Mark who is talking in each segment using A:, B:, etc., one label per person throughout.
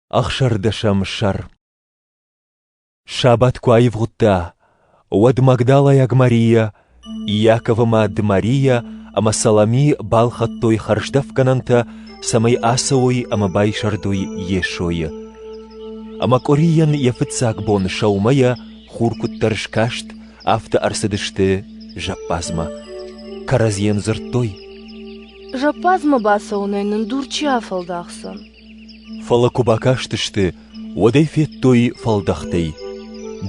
A: Ӕхсӕрдӕсӕм сӕр. Сабат куы аивгъуыдта, уӕд Магдалӕйаг Мария, Иаковы мад Мария ӕмӕ Салами балхӕдтой хӕрздӕфгӕнӕнтӕ, цӕмӕй ацӕуой ӕмӕ байсӕрдой Йесойы. Ӕмӕ къуырийӕн йӕ фыццаг бон сӕумӕйӕ хур куыддӕр скаст, афтӕ ӕрцыдысты зӕппадзмӕ. Кӕрӕдзийӕн дзырдтой:
B: Зӕппадзмӕ бацӕуынӕй нын дур чи афӕлдахдзӕн?
A: Фӕлӕ куы бакастысты, уӕд ӕй федтой фӕлдӕхтӕй.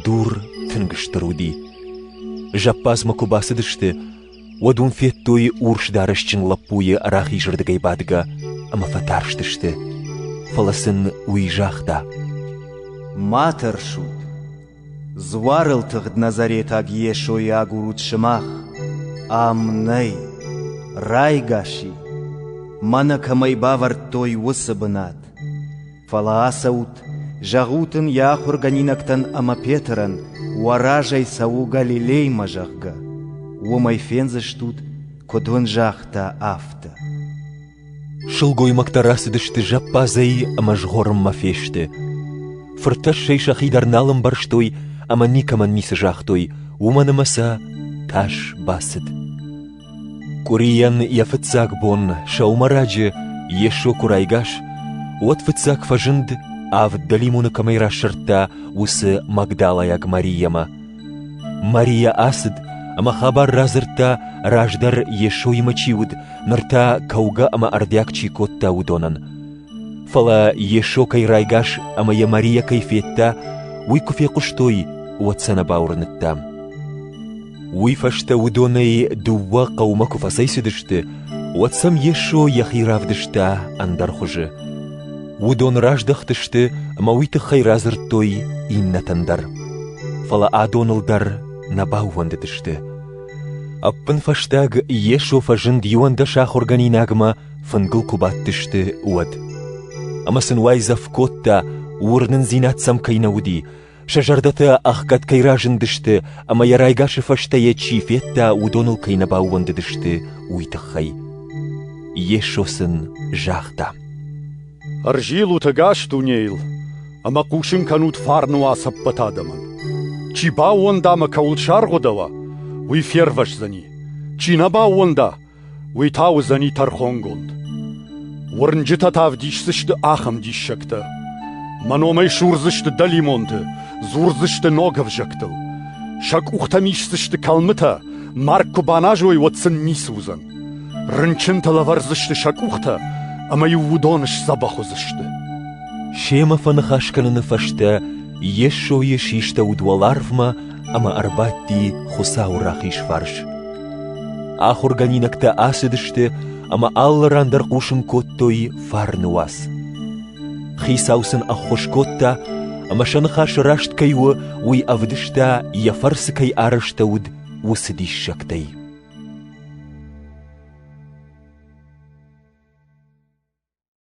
A: Дур тынг стыр уыди. Зӕппадзмӕ куы бацыдысты, уӕд уым федтой урс дарӕсджын лӕппуйы рахизырдыгӕй бадгӕ ӕмӕ фӕтарстысты. Фӕлӕ сын уый загъта:
C: «Ма тӕрсут! Дзуарыл тыгъд Назаретаг Йесойы агурут сымах. Ам нӕй, райгас и, мӕнӕ кӕмӕй бавӕрдтой, уыцы бынат. Фӕлӕ ацӕут, зӕгъут ын йӕ ахуыргӕнинӕгтӕн ӕмӕ Петрӕн, уӕ разӕй цӕуы Галилеймӕ, зӕгъгӕ. Уым ӕй фендзыстут, куыд уын загъта, афтӕ.
A: Сылгоймӕгтӕ рацыдысты зӕппадзӕй ӕмӕ згъорынмӕ фесты. Фыртӕссӕй сӕхи дӕр нал ӕмбӕрстой ӕмӕ никӕмӕн ницы загътой, уымӕн ӕмӕ сӕ тас бацыд. Къуырийӕн йӕ фыццаг бон сӕумӕраджы Йесо куы райгас, уӕд фыццаг фӕзынд, авд дӕлимоны кӕмӕй расырдта, уыцы Магдалӕйаг Мариямӕ. Мария ацыд ӕмӕ хабар радзырдта, раздӕр Йесоимӕ чи уыд, ныр та кӕугӕ ӕмӕ ӕрдиаг чи кодта, уыдонӕн. Фӕлӕ Йесо кӕй райгас ӕмӕ йӕ Мария кӕй федта, уый куы фехъуыстой, уӕд сӕ нӕ бауырныдта. Уый фӕстӕ уыдонӕй дыууӕ хъӕумӕ куы фӕцӕйцыдысты, уӕд сӕм Йесо йӕхи равдыста ӕндӕр хуызы. Уыдон раздӕхтысты ӕмӕ уый тыххӕй радзырдтой иннӕтӕн дӕр. Фӕлӕ адоныл дӕр нӕ баууӕндыдысты. Ӕппынфӕстаг Йесо фӕзынд 11 ахуыргӕнинагмӕ фынгыл куы бадтысты, уӕд. Ӕмӕ сын уайдзӕф кодта, уырнындзинад сӕм кӕй нӕ уыди, сӕ зӕрдӕтӕ ӕхгӕд кӕй разындысты ӕмӕ йӕ райгасы фӕстӕ йӕ чи федта, уыдоныл кӕй нӕ баууӕндыдысты, уый тыххӕй. Йесо сын загъта:
D: «Ӕрзилут ӕгас дунейыл ӕмӕ хъусын кӕнут фарны уац ӕппӕт адӕмӕн. Чи баууӕнда ӕмӕ кӕуыл саргъуыдӕуа, уый фервӕздзӕни; чи нӕ баууӕнда, уый та уыдзӕни тӕрхонгонд. Уырнджытӕ та ӕвдисдзысты ахӕм диссӕгтӕ: Мӕ номӕй сурдзысты дӕлимонты, дзурдзысты ног ӕвзӕгтыл. Сӕ къухтӕм исдзысты кӕлмытӕ, марг куы баназой, уӕд сын ницы уыдзӕн. Рынчынтӕ лӕвӕрдзысты сӕ къухтӕ, ӕмӕ-иу уыдон сдзӕбӕх уыдзысты.
A: Семӕ фӕныхас кӕныны фӕстӕ Йесойы систӕуыд уӕларвмӕ ӕмӕ ӕрбадти Хуыцауы рахиз фарс. Ахуыргӕнинӕгтӕ ацыдысты ӕмӕ алы ран дӕр хъусын кодтой фарны уац. Хицау сын ӕххуыс кодта, ӕмӕ сӕ ныхас раст кӕй у, уый ӕвдыста, йӕ фӕрцы кӕй арӕзтӕуыд, уыцы диссӕгтӕй.